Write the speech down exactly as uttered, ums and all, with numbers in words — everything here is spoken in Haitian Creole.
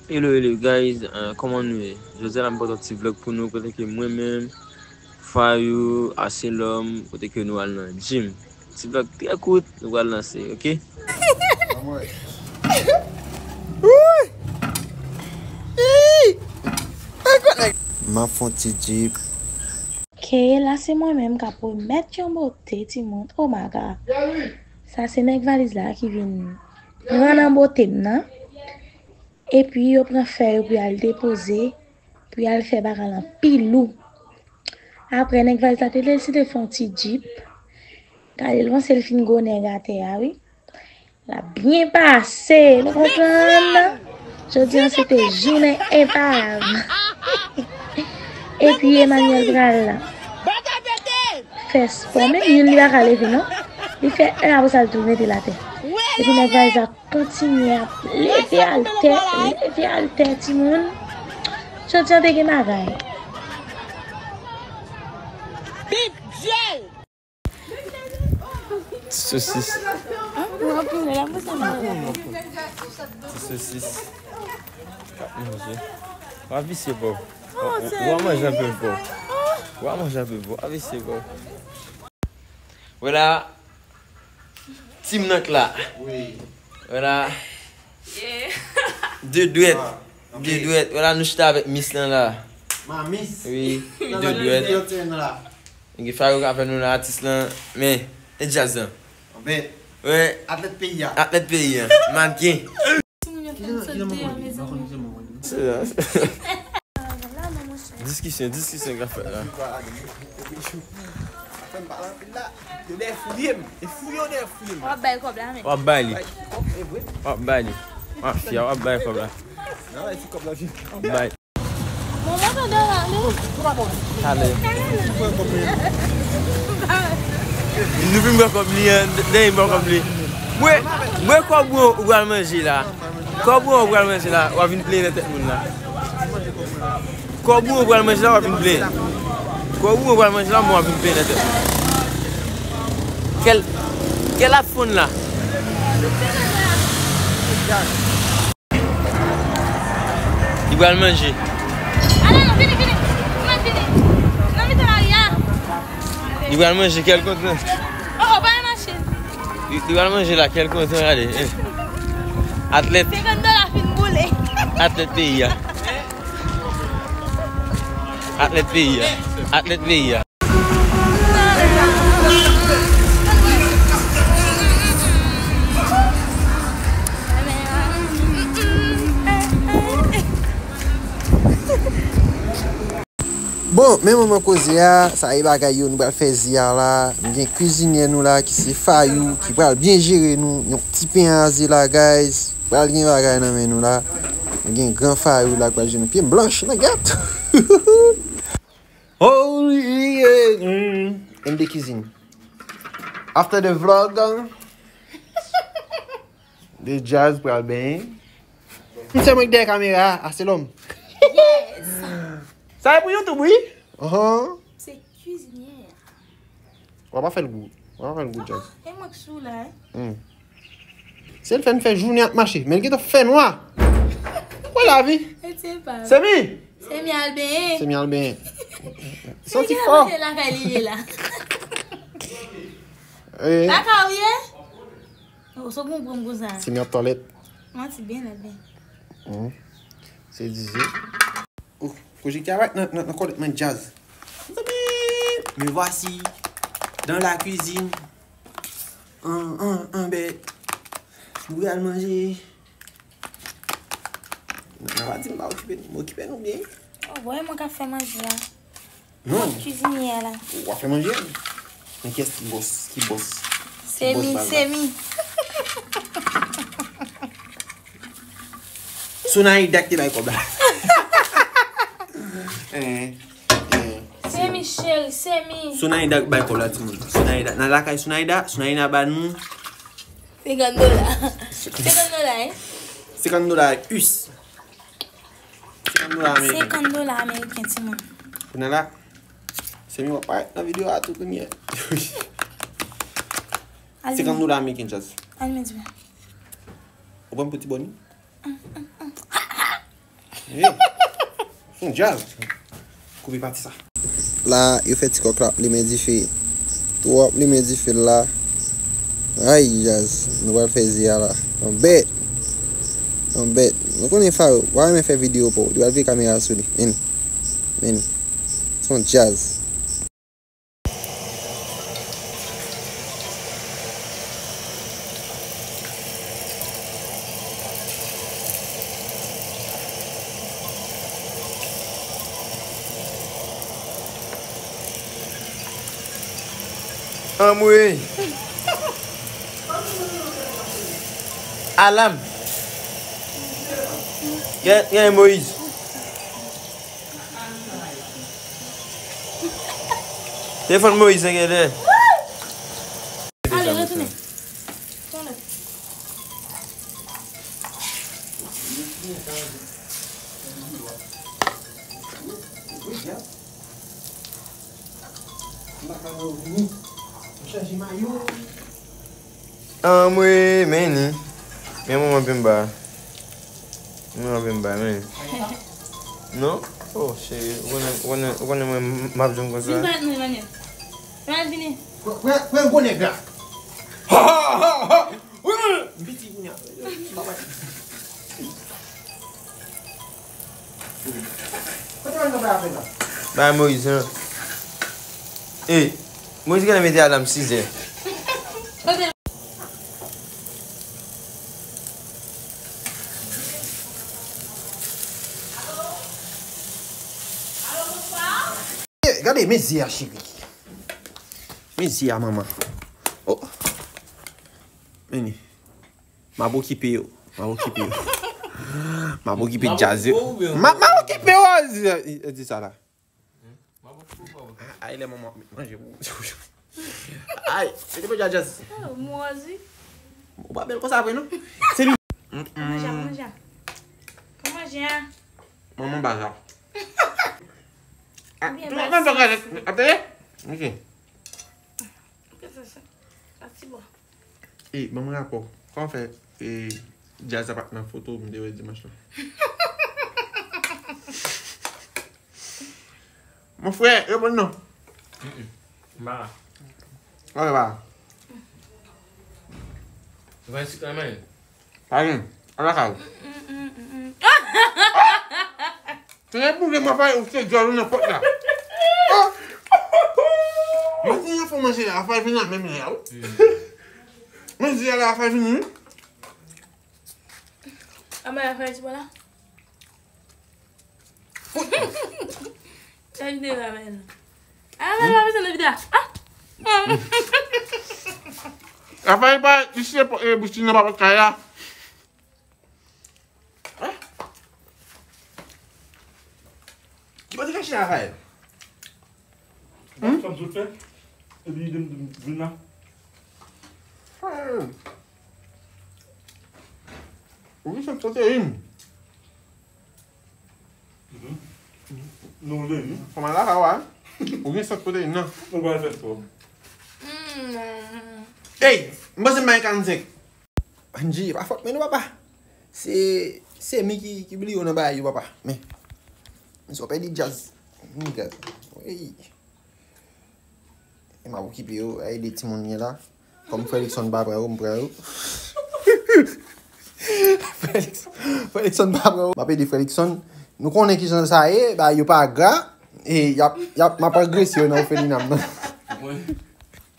Hello, hello guys, uh, kòman nou ye? Jodi a la m pote yon ti vlog pou nou kote ke mwen menm, Fayou, Aselòm, kote ke nou al nan gym. Ti vlog trè kout, nou pral lanse, ok? M ap fè yon ti djip. Ok, la se mwen menm k ap remèt yon bote, timoun. Oh my God. Sa se nèg valiz la ki vin rann an bote m nan. Epi yo pran fè yo pou y al depoze, pou y al fè bagay lan pi lou. Apre, nèg valiz la te deside fè yon ti djip. Gade l panse l fin gwo nèg atè a, wi. L ap byen pase, nou konprann? Jodi a se te jounen epav. Epi Emmanuel pral fè spò, menm youn li pa ka leve non. Li fè en apre sa l tou mete l atè. Epi nèg valiz la kontinye ap leve altè, leve altè, timoun. Jodi a te gen bagay. Ti sosis. Ti sosis. K ap manje. W ap visye, Bob. W ap manje anpil, Bob. W ap manje anpil, Bob. W ap visye, Bob. Vwala. Tim nan k la. Wi. Vwala. De dwèt. De dwèt. Vwala, nou chita avèk Miss lan la. Ma Miss. Wi, de dwèt. Gen Fayou k avè nou la, atis lan. Men, e djaz lan. Anben, atlèt peyi a. Atlèt peyi a. Mannequin. Timoun yo fè m sot deyò, mezanmi. Se sa. Diskisyon, diskisyon k ap fèt la. Fè m pale anpil la. Yo dèyè fouye m. E fouye yo dèyè fouye m. W ap bay kòb la, men. W ap bay li. W ap bay li. Mafya, w ap bay kòb la. W ap bay. Bon, mwen tande la, non? Talè. Nou fin pran kòb li an, dèyè m pran kòb li. Bwè, bwè kòb ou pral manje la. Kòb ou pral manje la, w ap vin plenyen nan tèt moun la. Kòb ou pral manje la, w ap vin plenyen. Kòb ou pral manje la, w ap vin plenyen nan tèt moun. Kèl, kèl ap fonn la? Li pral manje. Ale, non, vini, vini. Vini, vini. Nan mitan lari a. Li pral manje kèl kontan. Oh, oh, pa mache. Li, li pral manje la, kèl kontan, gade. Eh. Atlèt. Senkant dola fin boule. Atlèt peyi a. Atlèt peyi a. Atlèt peyi a. Bon, men moman koze a, sa e bagay yo nou pral fè zi a la. Nou gen kwizinyè nou la ki se Fayou, ki pral byen jere nou. Yon ti pen a zi la, guys. Pral gen bagay nan men nou la. Nou gen gran Fayou la ki pral jere nou. Pye m blanch, nan gèt. Oh, yeah. Mm. M de kizin. After the vlog, de djaz pral benyen. Se mwen ki dèyè kamera a, Aselòm. Yes. Sa e pou YouTube, wi. Ahan. Se kwizinyè. W ap fè l gou. W ap fè l gou, djaz. E mwen k sou la, eh. Hmm. Se l fè n fè jounen ap mache, men l gentan fè nwa. Wè lavi. Semi! Semi al benyen. Semi al benyen. Santi fò. Lakay li ye la. Eh. Lakay ou ye? Ou se gon granm konsa. Semi ap twalèt. Manti byen nèt byen. Hmm. Se dize. Oh, pwojekte a nan, nan, nan kòlèt mwen djaz. Mezanmi, me voici dans la cuisine. An, an, an, bèt. Nou pral manje. Nan pa di m pa okipe nou. M okipe nou byen. Oh, bon, e mwen k ap fè manje la. Non. Kwizinyè a la. W ap fè manje? Men kiyès ki bòs? Ki bòs? Semi, Semi. Sonaida ki te bay kòb la. Eh, eh, Semi cheri, Semi. Sonaida ki bay kòb la, timoun. Sonaida. Nan lakay Sonaida, Sonaida ba nou. Senkant dola. Senkant dola, eh? Senkant dola, us. Senkant dola ameriken. Senkant dola ameriken, timoun. Kounye a la, Semi w ap parèt nan videyo a tou kounye a. Senkant dola ameriken, djaz. Al men di mwen. Ou pran pou ti bòni? Mm, mm, mm. Hey, son djaz. Koupe pati sa. La, yo fè ti kòk la ap limen dife. Twò ap limen dife la. Ay, djaz. Nou pral fè zi a la. Yon bèt. Yon bèt. Nou konnen Faro pa renmen fè videyo pou ou. Li pral vire kamera sou li. Men. Men. Son djaz. Anmwey! Alam! Gen, gen Moyiz. Telefòn Moyiz lan genlè. Ale, retounen. Anmwey, men ni. Men manman Pimba. Manman Pimba, men. Non? Oh, cheri, ou konnen, ou konnen, ou konnen mwen m ap jwenn konsa. Vin parèt mwen, Emmanuel. Emmanuel, vini. Pran, pran, pran gwo nèg la. Ha, ha, ha, ha. Wi, wi. M piti kounye a. Kote w al nan bay apèl la? Bay Moyiz, an. E, Moyiz genlè mete alam sizè. E, gade, men zi a, cheri. Men zi a, manman. Oh. Men ni. M ap okipe yo. M ap okipe yo. M ap okipe djaz yo. M ap, m ap okipe yo. Di, di sa la. Ay, lè manman manje pou ou. Ay, se te pou djaz. Oh, mwen zi. Ou pa bèl konsa vre, non? Se li. Manje, manje. Manje. Manman baza. Ah, bien, tu m'as fait regarder. Attendez. Ok. Kisa sa? Sa ti bon. E, ban m rapò. Kòman fè, e, djaz la pa t nan foto m te wè dimanch lan? Mon frè, reponn non. Mm-mm. M pa la. Ok, pa la. Ou pa enskri nan men? Pa gen. Al lakay ou. Se pou gen mwen fè ou se djòl ou nan pòt la. Oh! Mwen di yon fò manje la, fè vin la menm lè a, wi. Mwen di la, fè vin, wi. Anmwey, fè ti bò la. Sa vide la, men. Ah, men la, men la, vide la. Ah! Rafael pa, li se, e, bouch li nan pa pòt kay la. Hein? Ki pa te kache Rafael? Hmm? Sa m sot fè? Epi li di m vin la. Hmm. Ou ki sot sote yin? Mhm. Non, li, wi. Kòman la, Hawa? Ou gen sant pwoteyin nan? Ou pral fè twòp. Mm. Ey, m panse m bay karannsenk. Anji, pa fòt men nou, papa. Se, se mi ki, ki bliye w nan bagay yo, papa. Men, men sa w pèdi djaz. Nigga. Ey. E m ap okipe yo, a ede timoun ye la. Kòm Frè Luckson pa pran yo, m pran yo. Frè Luckson, Frè Luckson pa pran yo. M ap ede Frè Luckson. Nou konnen kijan sa ye, ba yo pa gra. E y ap, y ap, m ap angrese yo nan ofelina m nan. Mwen,